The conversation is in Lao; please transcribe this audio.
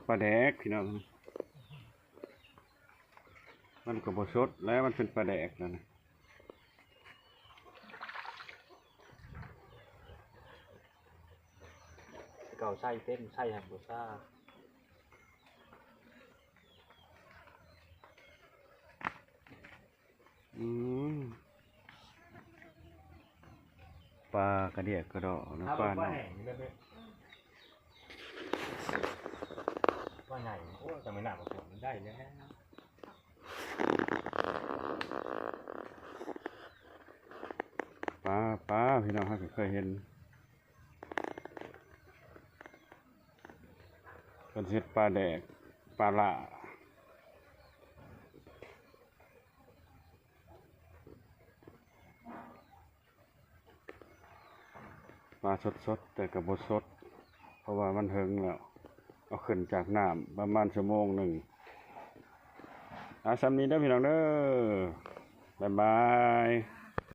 ປາແດກພີ່ນ້ອງ ມັນກໍບໍ່ສົດແລ້ວ ມັນເປັນປາແດກແລ້ວນະ. ເກົ່າໃຊ້ເຕັມ ໃຊ້ຫັ້ນບໍ່ຊາ. ອືມ ປາກະດຽກກະດໍ້ເນາະ ປານ້ອຍ ປາໃຫຍ່. ໂອ້ຍ ຈະໄມ່ນ້ຳມັນໄດ້ແລ້ວ ປາ ປາ ພີ່ນ້ອງ ເຮົາກໍເຄີຍເຫັນ ເພິ່ນເຮັດປາແດກ ປາຫຼ້າ ປາສົດໆ ແຕ່ກໍບໍ່ສົດ ເພາະວ່າມັນເຫິງແລ້ວ ເອົາຂຶ້ນຈາກນ້ຳປະມານຊົ່ວໂມງໜຶ່ງ. ອາ ສ່ຳນີ້ເດີພີ່ນ້ອງເດີ ບາຍບາຍ.